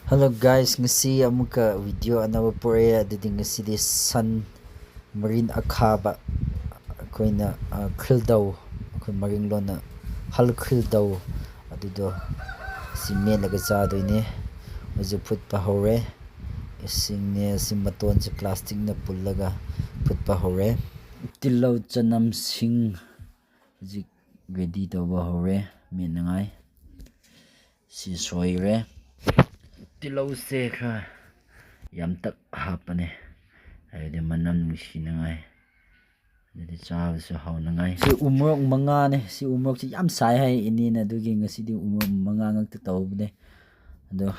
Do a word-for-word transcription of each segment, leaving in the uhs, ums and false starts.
Hello guys, ꯉꯁꯤ ꯑꯃꯨꯛꯀ video ꯑꯅꯧꯕ ꯄꯨꯔꯛꯑꯦ꯫ ꯑꯗꯨꯗꯤ ꯉꯁꯤꯗꯤ ꯁꯟ ꯃꯔꯤꯟ ꯑꯈꯥꯕ, ꯑꯩꯈꯣꯏꯅ, ꯑ, ꯈ꯭ꯔꯤꯜꯗꯧ, ꯑꯩꯈꯣꯏ ꯃꯔꯤꯡ ꯂꯣꯟꯅ ꯍꯜ ꯈ꯭ꯔꯤꯜꯗꯧ, ꯑꯗꯨꯗꯣ ꯁꯤ ꯃꯦꯠꯂꯒ ꯆꯥꯗꯣꯏꯅꯦ꯫ ꯍꯧꯖꯤꯛ ꯐꯨꯠꯄ ꯍꯧꯔꯦ꯫ ꯏꯁꯤꯡꯅꯦ, ꯁꯤ ꯃꯇꯣꯟꯁꯦ plasticꯅ ꯄꯨꯜꯂꯒ ꯐꯨꯠꯄ ꯍꯧꯔꯦ꯫ ꯇꯤꯜꯍꯧ, ꯆꯅꯝ, ꯁꯤꯡ ꯍꯧꯖꯤꯛ ready ꯇꯧꯕ ꯍꯧꯔꯦ ꯃꯦꯠꯅꯉꯥꯏ꯫ ꯁꯤ ꯁꯣꯏꯔꯦ꯫ ꯇꯤꯜꯍꯧꯁꯦ ꯈꯔ ꯌꯥꯝꯇꯛ ꯍꯥꯞꯄꯅꯦ, ꯍꯥꯏꯕꯗꯤ ꯃꯅꯝ ꯅꯨꯡꯁꯤꯅꯉꯥꯏ, ꯑꯗꯨꯗꯤ ꯆꯥꯕꯁꯨ ꯍꯥꯎꯅꯉꯥꯏ꯫ ꯁꯤ ꯎꯃꯣꯔꯣꯛ ꯃꯉꯥꯅꯦ꯫ ꯁꯤ ꯎꯃꯣꯔꯣꯛꯁꯤ ꯌꯥꯝ ꯁꯥꯏ ꯍꯥꯏ ꯏꯅꯦꯅ, ꯑꯗꯨꯒꯤ ꯉꯁꯤꯗꯤ ꯎꯃꯣꯔꯣꯛ ꯃꯉꯥ ꯉꯛꯇ ꯇꯧꯕꯅꯦ꯫ ꯑꯗꯣ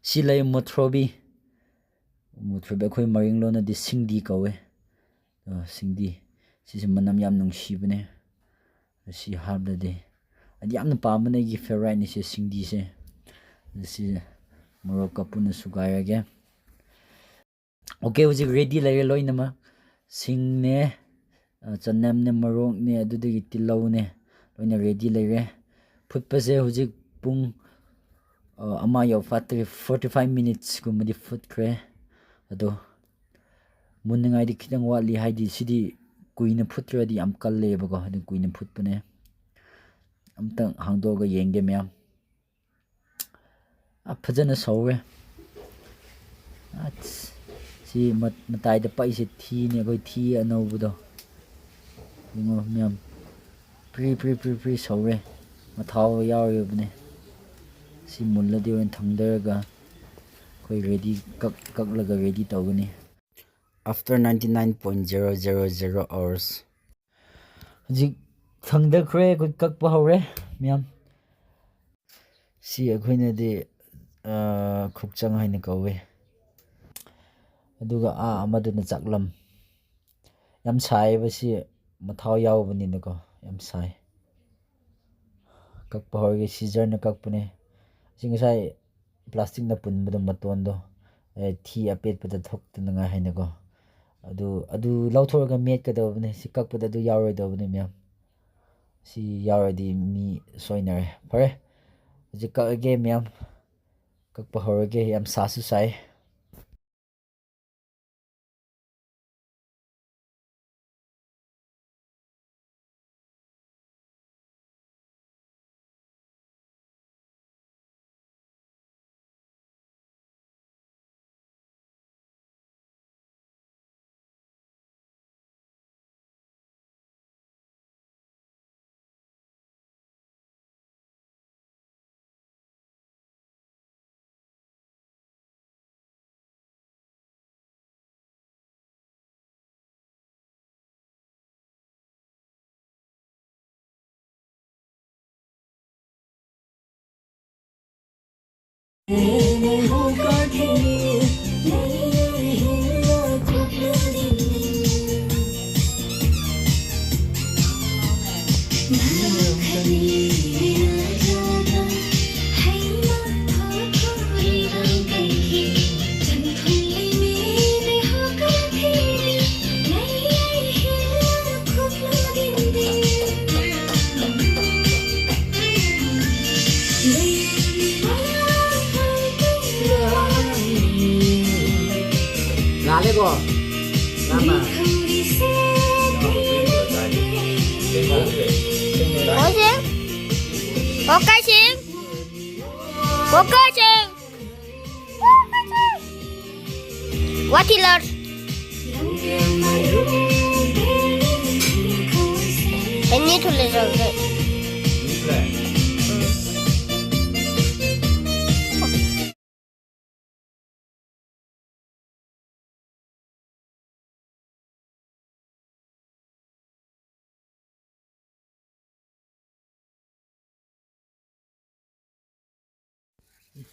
ꯁꯤ ꯂꯩ ꯃꯨꯊ꯭ꯔꯣꯕꯤ꯫ ꯃꯨꯊ꯭ꯔꯣꯕꯤ ꯑꯩꯈꯣꯏ ꯃꯔꯤꯡ ꯂꯣꯟꯅꯗꯤ ꯁꯤꯡꯗꯤ ꯀꯧꯋꯦ꯫ ꯑ, ꯁꯤꯡꯗꯤ꯫ ꯁꯤꯁꯦ ꯃꯅꯝ ꯌꯥꯝ ꯅꯨꯡꯁꯤꯕꯅꯦ꯫ ꯁꯤ ꯍꯥꯞꯂꯗꯤ꯫ ꯑꯩꯗꯤ ꯌꯥꯝꯅ ꯄꯥꯝꯕꯅꯦ, ꯑꯩꯒꯤ favouriteꯅꯤ ꯁꯤ ꯁꯤꯡꯗꯤꯁꯦ꯫ ꯁꯤ ꯃꯣꯔꯣꯛꯀ ꯄꯨꯟꯅ ꯁꯨꯒꯥꯏꯔꯒꯦ꯫ Okay, ꯍꯧꯖꯤꯛ ready ꯂꯩꯔꯦ ꯂꯣꯏꯅꯃꯛ꯫ ꯁꯤꯡꯅꯦ, ꯑ, ꯆꯅꯝꯅꯦ, ꯃꯣꯔꯣꯛꯅꯦ, ꯑꯗꯨꯗꯒꯤ ꯇꯤꯜꯍꯧꯅꯦ, ꯂꯣꯏꯅ ready ꯂꯩꯔꯦ꯫ ꯐꯨꯠꯄꯁꯦ ꯍꯧꯖꯤꯛ ꯄꯨꯡ, ꯑ, ꯑꯃ ꯌꯧꯐꯥꯠꯇ꯭ꯔꯤ, forty five minutesꯀꯨꯝꯕꯗꯤ ꯐꯨꯠꯈ꯭ꯔꯦ꯫ ꯑꯗꯣ ꯃꯨꯟꯅꯉꯥꯏꯗꯤ ꯈꯤꯇꯪ ꯋꯥꯠꯂꯤ, ꯍꯥꯏꯗꯤ ꯁꯤꯗꯤ ꯀꯨꯏꯅ ꯐꯨꯠꯇ꯭ꯔꯗꯤ ꯌꯥꯝ ꯀꯜꯂꯦꯕꯀꯣ, ꯑꯗꯨꯝ ꯀꯨꯏꯅ ꯐꯨꯠꯄꯅꯦ꯫ ꯑꯝꯇꯪ ꯍꯥꯡꯗꯣꯛꯑꯒ ꯌꯦꯡꯒꯦ ꯃꯌꯥꯝ꯫ ꯑ, ꯐꯖꯅ ꯁꯧꯔꯦ꯫ ꯑꯁ, ꯁꯤ ꯃꯠ-, ꯃꯇꯥꯏꯗ ꯄꯛꯏꯁꯦ ꯊꯤꯅꯦ, ꯑꯩꯈꯣꯏ ꯊꯤ ꯑꯅꯧꯕꯗꯣ꯫ ꯌꯦꯡꯉꯣ ꯃꯌꯥꯝ, ꯄ꯭ꯔꯤ, ꯄ꯭ꯔꯤ, ꯄ꯭ꯔꯤ, ꯄ꯭ꯔꯤ ꯁꯧꯔꯦ꯫ ꯃꯊꯥꯎ ꯌꯥꯎꯔꯤꯕꯅꯦ꯫ ꯁꯤ ꯃꯨꯜꯂꯗꯤ ꯍꯣꯔꯦꯟ ꯊꯥꯡꯗꯔꯒ ꯑꯩꯈꯣꯏ ready, ꯀꯛ-, ꯀꯛꯂꯒ ready ꯇꯧꯒꯅꯤ꯫ After ninety nine point zero zero zero hours꯫ ꯍꯧꯖꯤꯛ ꯊꯥꯡꯗꯈ꯭ꯔꯦ, ꯑꯩꯈꯣꯏ ꯀꯛꯄ ꯍꯧꯔꯦ ꯃꯌꯥꯝ꯫ ꯁꯤ ꯑꯩꯈꯣꯏꯅꯗꯤ, ꯑ, ꯈꯨꯛꯆꯪ ꯍꯥꯏꯅ ꯀꯧꯋꯦ꯫ ꯑꯗꯨꯒ ꯑꯥ ꯑꯃꯗꯨꯅ ꯆꯥꯛꯂꯝ꯫ ꯌꯥꯝ ꯁꯥꯏꯌꯦꯕ ꯁꯤ, ꯃꯊꯥꯎ ꯌꯥꯎꯕꯅꯤꯅꯀꯣ, ꯌꯥꯝ ꯁꯥꯏ꯫ ꯀꯛꯄ ꯍꯧꯔꯒꯦ, scissorꯅ ꯀꯛꯄꯅꯦ꯫ ꯁꯤ ꯉꯁꯥꯏ plasticꯅ ꯄꯨꯟꯕꯗꯣ, ꯃꯇꯣꯟꯗꯣ, ꯑꯦ, ꯊꯤ ꯑꯄꯦꯠꯄꯗ ꯊꯣꯛꯇꯅꯉꯥꯏ ꯍꯥꯏꯅꯀꯣ꯫ ꯑꯗꯨ, ꯑꯗꯨ ꯂꯧꯊꯣꯛꯑꯒ ꯃꯦꯠꯀꯗꯧꯕꯅꯦ꯫ ꯁꯤ ꯀꯛꯄꯗ ꯑꯗꯨ ꯌꯥꯎꯔꯣꯏꯗꯧꯕꯅꯦ ꯃꯌꯥꯝ꯫ ꯁꯤ ꯌꯥꯎꯔꯗꯤ ꯃꯤ ꯁꯣꯏꯅꯔꯦ꯫ ꯐꯔꯦ, ꯍꯧꯖꯤꯛ ꯀꯛꯑꯒꯦ ꯃꯌꯥꯝ꯫ ꯀꯛꯄ ꯍꯧꯔꯒꯦ꯫ ꯌꯥꯝ ꯁꯥꯁꯨ ꯁꯥꯏ꯫ ꯂꯥꯜꯂꯦꯀꯣ? ꯂꯥꯟꯕ꯫ ꯀꯣꯀꯥꯏꯁꯤꯡ꯫ ꯀꯣꯀꯥꯏꯁꯤꯡ꯫ What he loves? Any to little bit.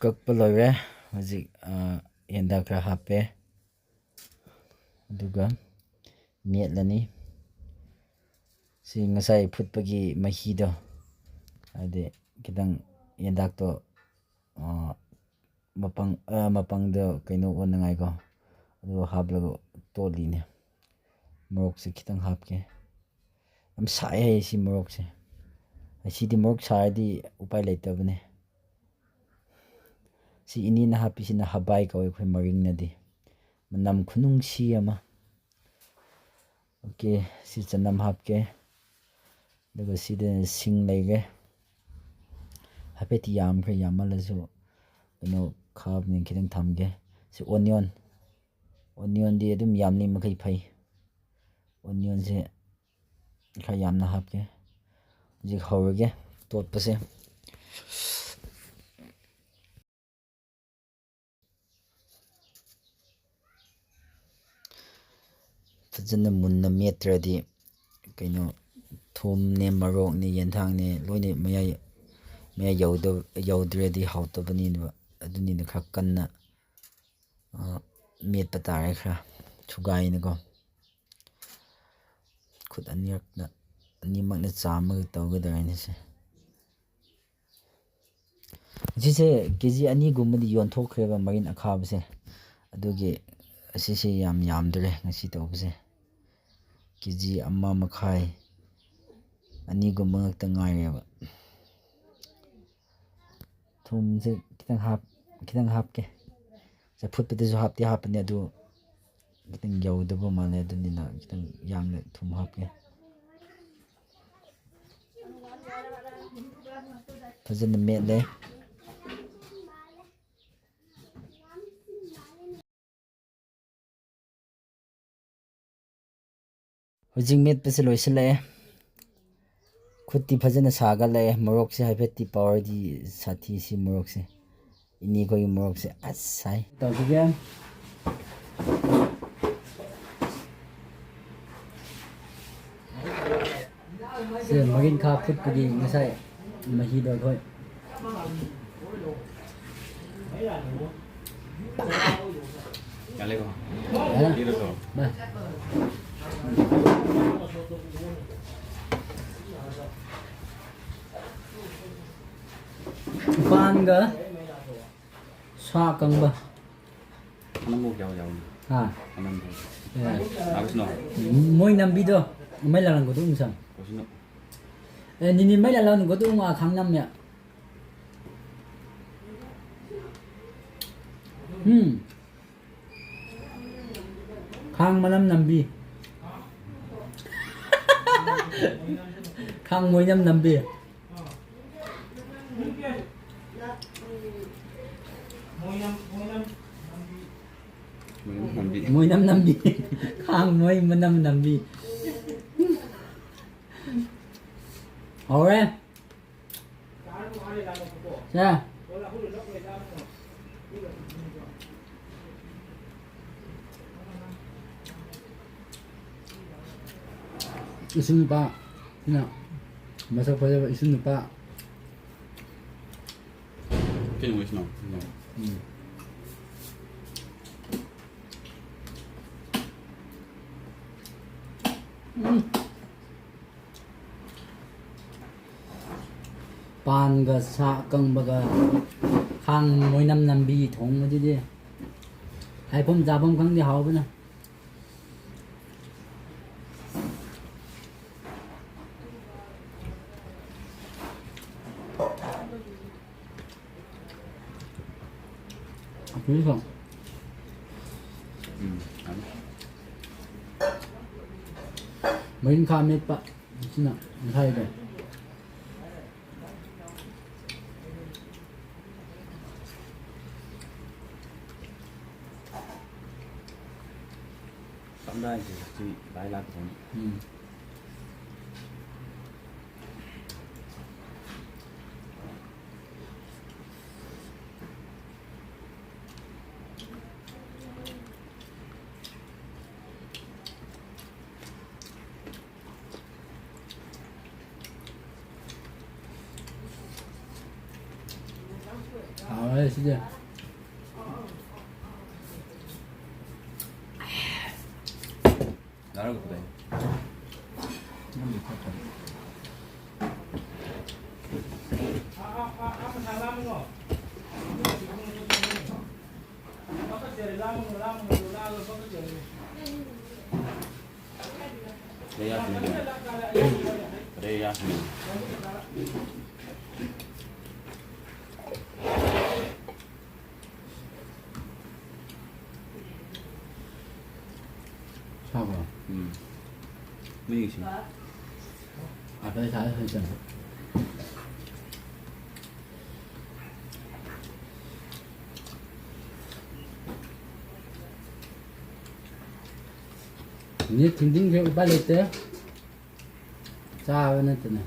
ꯀꯛꯄ ꯂꯣꯏꯔꯦ꯫ ꯍꯧꯖꯤꯛ, ꯑ, ꯌꯦꯟꯗꯥ ꯈꯔ ꯍꯥꯞꯄꯦ꯫ ꯑꯗꯨꯒ ꯃꯦꯠꯂꯅꯤ꯫ ꯁꯤ ꯉꯁꯥꯏ ꯐꯨꯠꯄꯒꯤ ꯃꯍꯤꯗꯣ, ꯍꯥꯏꯗꯤ ꯈꯤꯇꯪ ꯌꯦꯟꯗꯥꯛꯇꯣ, ꯑ, ꯃꯄꯪ, ꯑ, ꯃꯄꯪꯗꯣ ꯀꯩꯅꯣ ꯑꯣꯟꯅꯉꯥꯏꯀꯣ, ꯑꯗꯨ ꯍꯥꯞꯂꯒ ꯇꯣꯠꯂꯤꯅꯦ꯫ ꯃꯣꯔꯣꯛꯁꯦ ꯈꯤꯇꯪ ꯍꯥꯞꯀꯦ꯫ ꯌꯥꯝ ꯁꯥꯏ ꯍꯥꯏꯌꯦ ꯁꯤ ꯃꯣꯔꯣꯛꯁꯦ꯫ ꯑꯁꯤꯗꯤ ꯃꯣꯔꯣꯛ ꯁꯥꯔꯗꯤ ꯎꯄꯥꯏ ꯂꯩꯇꯕꯅꯦ꯫ ꯁꯤ ꯏꯅꯦꯅ ꯍꯥꯞꯄꯤꯁꯤꯅ ꯍꯕꯥꯏ ꯀꯧꯋꯦ ꯑꯩꯈꯣꯏ ꯃꯔꯤꯡꯅꯗꯤ꯫ ꯃꯅꯝ ꯈꯨꯅꯨꯡꯁꯤ ꯑꯃ꯫ ꯑꯣꯀꯦ, ꯁꯤ ꯆꯅꯝ ꯍꯥꯞꯀꯦ꯫ ꯑꯗꯨꯒ ꯁꯤꯗ ꯁꯤꯡ ꯂꯩꯔꯦ꯫ ꯍꯥꯏꯐꯦꯠꯇꯤ ꯌꯥꯝꯈ꯭ꯔꯦ, ꯌꯥꯝꯃꯜꯂꯁꯨ ꯀꯩꯅꯣ ꯈꯥꯕꯅꯤꯅ ꯈꯤꯇꯪ ꯊꯝꯒꯦ꯫ ꯁꯤ ꯑꯣꯅꯤꯌꯟ, ꯑꯣꯅꯤꯌꯟꯗꯤ ꯑꯗꯨꯝ ꯌꯥꯝꯂꯤ ꯃꯈꯩ ꯐꯩ꯫ ꯑꯣꯅꯤꯌꯟꯁꯦ ꯈꯔ ꯌꯥꯝꯅ ꯍꯥꯞꯀꯦ꯫ ꯍꯧꯖꯤꯛ ꯍꯧꯔꯒꯦ ꯇꯣꯠꯄꯁꯦ꯫ ꯐꯖꯅ ꯃꯨꯟꯅ ꯃꯦꯠꯇ꯭ꯔꯗꯤ ꯀꯩꯅꯣ, ꯊꯨꯝꯅꯦ, ꯃꯔꯣꯛꯅꯦ, ꯌꯦꯟꯁꯥꯡꯅꯦ ꯂꯣꯏꯅ ꯃꯌꯥꯏ, ꯃꯌꯥꯏ ꯌꯧꯗ-, ꯌꯧꯗ꯭ꯔꯗꯤ ꯍꯥꯎꯇꯕꯅꯤꯅ꯫ ꯑꯗꯨꯅꯤꯅ ꯈꯔ ꯀꯟꯅ, ꯑ, ꯃꯦꯠꯄ ꯇꯥꯔꯦ, ꯈꯔ ꯊꯨꯒꯥꯏꯅꯀꯣ꯫ ꯈꯨꯠ ꯑꯅꯤꯔꯛꯅ, ꯑꯅꯤꯃꯛꯅ ꯆꯥꯝꯃꯒ ꯇꯧꯒꯗꯧꯔꯤꯅꯦ ꯁꯦ꯫ ꯁꯤꯁꯦ ꯀꯦ ꯖꯤ ꯑꯅꯤꯒꯨꯝꯕꯗꯤ ꯌꯣꯟꯊꯣꯛꯈ꯭ꯔꯦꯕ ꯃꯔꯤꯟ ꯑꯈꯥꯕꯁꯦ꯫ ꯑꯗꯨꯒꯤ ꯑꯁꯤꯁꯦ ꯌꯥꯝ ꯌꯥꯝꯗ꯭ꯔꯦ ꯉꯁꯤ ꯇꯧꯕꯁꯦ꯫ ꯀꯦ ꯖꯤ ꯑꯃ ꯃꯈꯥꯏ, ꯑꯅꯤꯒꯨꯝꯕ ꯉꯥꯛꯇ ꯉꯥꯏꯔꯦꯕ꯫ ꯊꯨꯝꯁꯦ ꯈꯤꯇꯪ ꯍꯥꯞ-, ꯈꯤꯇꯪ ꯍꯥꯞꯀꯦ꯫ ꯆꯐꯨꯠꯄꯗꯁꯨ ꯍꯥꯞꯇꯤ ꯍꯥꯞꯄꯅꯦ, ꯑꯗꯨ ꯈꯤꯇꯪ ꯌꯧꯗꯕ ꯃꯥꯜꯂꯦ, ꯑꯗꯨꯅꯤꯅ ꯈꯤꯇꯪ ꯌꯥꯝꯅ ꯊꯨꯝ ꯍꯥꯞꯀꯦ꯫ ꯐꯖꯅ ꯃꯦꯠꯂꯦ꯫ ꯍꯧꯖꯤꯛ ꯃꯦꯠꯄꯁꯦ ꯂꯣꯏꯁꯤꯜꯂꯛꯑꯦ꯫ ꯈꯨꯠꯇꯤ ꯐꯖꯅ ꯁꯥꯒꯠꯂꯛꯑꯦ꯫ ꯃꯣꯔꯣꯛꯁꯦ ꯍꯥꯏꯐꯦꯠꯇꯤ ꯄꯥꯎꯔꯗꯤ ꯁꯥꯊꯤ ꯁꯤ ꯃꯣꯔꯣꯛꯁꯦ꯫ ꯏꯅꯦꯈꯣꯏꯒꯤ ꯃꯣꯔꯣꯛꯁꯦ ꯑꯁ ꯁꯥꯏ꯫ ꯇꯧꯈꯤꯒꯦ꯫ ꯁꯦ, ꯃꯔꯤꯟꯈꯥ ꯐꯨꯠꯄꯒꯤ ꯉꯁꯥꯏ ꯃꯍꯤꯗꯣ ꯑꯩꯈꯣꯏ꯫ ꯌꯥꯔꯦꯀꯣ? ꯍꯥ? ꯄꯤꯔꯣꯀꯣ? ꯚꯥꯏ꯫ ꯄꯥꯟꯒ ꯁꯥ ꯑꯀꯪꯕ꯫ ꯑꯅꯝꯕ ꯀꯌꯥ ꯌꯥꯎꯏ? ꯍꯥ? ꯑꯅꯝꯕ꯫ ꯑꯦ꯫ ꯂꯥꯛꯁꯅꯣ? ꯃꯣꯏ ꯅꯝꯕꯤꯗꯣ, ꯃꯩ ꯂꯥꯛꯂꯝꯒꯗꯧ ꯃꯁꯥ꯫ ꯀꯣꯁꯤꯅꯣ? ꯑꯦ, ꯅꯤꯅꯤ ꯃꯩ ꯂꯥꯛꯂꯝꯒꯗꯧ ꯉꯥ ꯈꯥꯡ ꯅꯝꯃꯦ꯫ ꯎꯝ꯫ ꯈꯥꯡ ꯃꯅꯝ ꯅꯝꯕꯤ꯫ ꯈꯥꯡ ꯃꯣꯏꯅꯝ ꯅꯝꯕꯤ꯫ ꯃꯣꯏꯅꯝ ꯅꯝꯕꯤ꯫ ꯃꯣꯏꯅꯝ ꯅꯝꯕꯤ꯫ ꯈꯥꯡ ꯃꯣꯏ ꯃꯅꯝ ꯅꯝꯕꯤ꯫ ꯍꯧꯔꯦ꯫ ꯁꯦ꯫ ꯏꯁꯨ ꯅꯨꯄꯥ ꯁꯤꯅ ꯃꯁꯛ ꯐꯖꯕ ꯏꯁꯨ ꯅꯨꯄꯥ꯫ ꯀꯩꯅꯣ ꯍꯥꯏꯁꯤꯅꯣ? ꯎꯝ꯫ ꯎꯝ꯫ ꯄꯥꯟꯒ ꯁꯥ ꯑꯀꯪꯕꯒ ꯈꯥꯡ ꯃꯣꯏꯅꯝ ꯅꯝꯕꯤ ꯊꯣꯡꯕꯗꯨꯗꯤ ꯍꯥꯏꯐꯝ ꯆꯥꯐꯝ ꯈꯪꯗꯦ, ꯍꯥꯎꯕꯅ꯫ ꯑꯗꯨꯁꯨ ꯎꯝ, ꯌꯥꯅꯤ꯫ ꯃꯔꯤꯡꯈꯥ ꯃꯦꯠꯄ ꯁꯤꯅ ꯉꯁꯥꯏꯗꯣ꯫ ꯆꯥꯝꯗꯥꯏꯁꯦ ꯁꯤ ꯚꯥꯏ ꯂꯥꯛꯄꯗꯅꯤ꯫ ꯎꯝ꯫ ꯍꯥꯎꯔꯦ ꯁꯤꯗꯤ꯫ ꯌꯥꯔꯒ ꯐꯖꯩ꯫ ꯍꯥꯎꯕ꯭ꯔꯣ? ꯎꯝ꯫ ꯃꯤꯒꯤꯁꯤ꯫ ꯑꯗꯩ ꯁꯥꯏ ꯍꯩꯇꯅ꯫ ꯅꯦꯠ ꯊꯤꯡꯖꯤꯟꯈ꯭ꯔꯦ, ꯎꯄꯥꯏ ꯂꯩꯇꯦ꯫ ꯆꯥꯕ ꯅꯠꯇꯅ꯫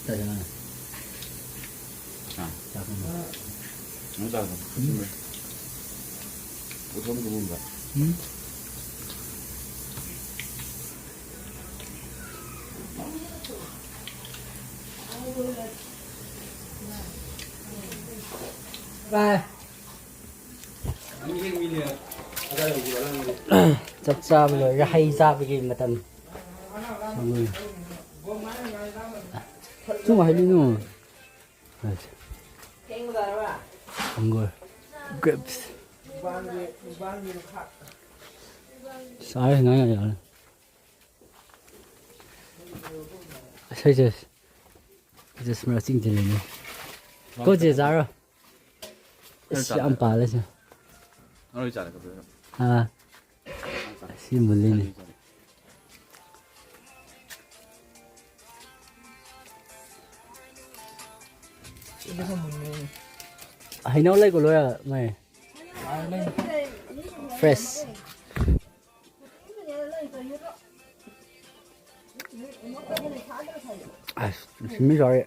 ꯆꯥꯛ ꯆꯥꯔꯣ꯫ ꯆꯥꯛ ꯆꯥꯔꯣ꯫ ꯎꯝ꯫ ꯎꯊꯣꯝ ꯀꯨꯝꯕ꯫ ꯎꯝ꯫ ꯚꯥꯏ꯫ ꯆꯥꯛ ꯆꯥꯕ ꯂꯣꯏꯔꯒ ꯍꯩ ꯆꯥꯕꯒꯤ ꯃꯇꯝ꯫ ꯁꯨꯝ ꯍꯩꯂꯤꯅꯨ꯫ ꯑꯪꯒꯨꯔ꯫ Grapes꯫ ꯁꯥꯏ ꯉꯥꯏ ꯉꯥꯏ ꯌꯥꯔꯦ꯫ ꯑꯁ, ꯑꯩꯁꯦ, ꯑꯩꯁꯦ ꯁꯨꯃꯥꯏꯅ ꯆꯤꯡ ꯆꯤꯡꯂꯤꯅꯦ꯫ ꯀꯣ ꯆꯦ ꯆꯥꯔꯣ꯫ ꯑꯁ, ꯌꯥꯝ ꯄꯥꯜꯂꯦ ꯁꯦ꯫ ꯅꯣꯏ ꯆꯥꯔꯦ ꯀꯩꯗꯧꯔꯦ? ꯑꯥ꯫ ꯁꯤ ꯃꯨꯜꯂꯤꯅꯦ꯫ ꯍꯩꯅꯧ ꯂꯩꯀꯣ ꯂꯣꯏꯔ ꯃꯥꯏ꯫ Fresh꯫ ꯑꯁ, ꯁꯤꯟꯕꯤ ꯆꯥꯔꯤ꯫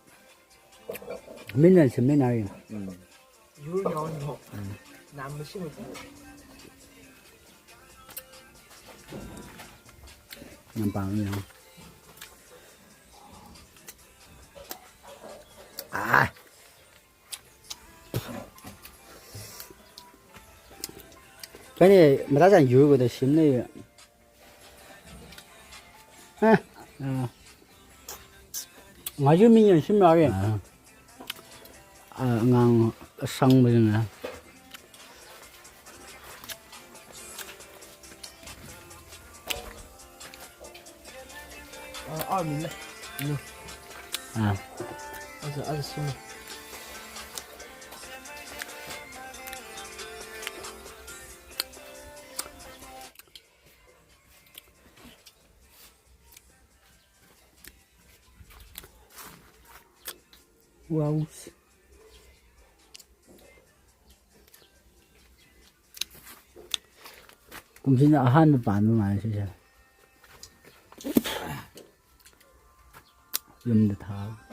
ꯃꯤꯅ ꯁꯤꯟꯕꯤ ꯅꯥꯔꯤ꯫ ꯎꯝ꯫ ꯌꯨꯔ ꯌꯥꯎꯔꯤꯅꯣ? ꯎꯝ꯫ ꯅꯥꯝꯃ ꯁꯤꯃ ꯆꯥꯔꯤ꯫ ꯌꯥꯝ ꯄꯥꯝꯃꯤ ꯌꯦꯡꯉꯣ꯫ ꯑꯥ꯫ ꯀꯅꯤ ꯃꯊꯥ ꯁꯥꯏ ꯌꯨꯔꯕꯗ ꯁꯤꯝ ꯂꯩ꯫ ꯑ꯫ ꯑ꯫ ꯉꯥꯏꯁꯨ ꯃꯤ ꯌꯦꯡ ꯁꯤꯝ ꯂꯥꯛꯑꯒꯦ꯫ ꯑ꯫ ꯑꯉꯥꯡ ꯑꯁꯪꯕꯁꯤꯅ꯫ ꯑꯥ, ꯑꯥ, ꯃꯤꯅ꯫ ꯎꯝ꯫ ꯑꯥ꯫ ꯑꯗꯨ, ꯑꯗꯨ ꯁꯤꯃ꯫ ꯋꯥꯎ꯫ ꯀꯨꯝꯁꯤꯅ ꯑꯍꯥꯟꯕ ꯄꯥꯟꯕ ꯃꯥꯜꯂꯦ ꯁꯤꯁꯦ꯫ ꯌꯨꯝꯗ ꯊꯥꯕ꯫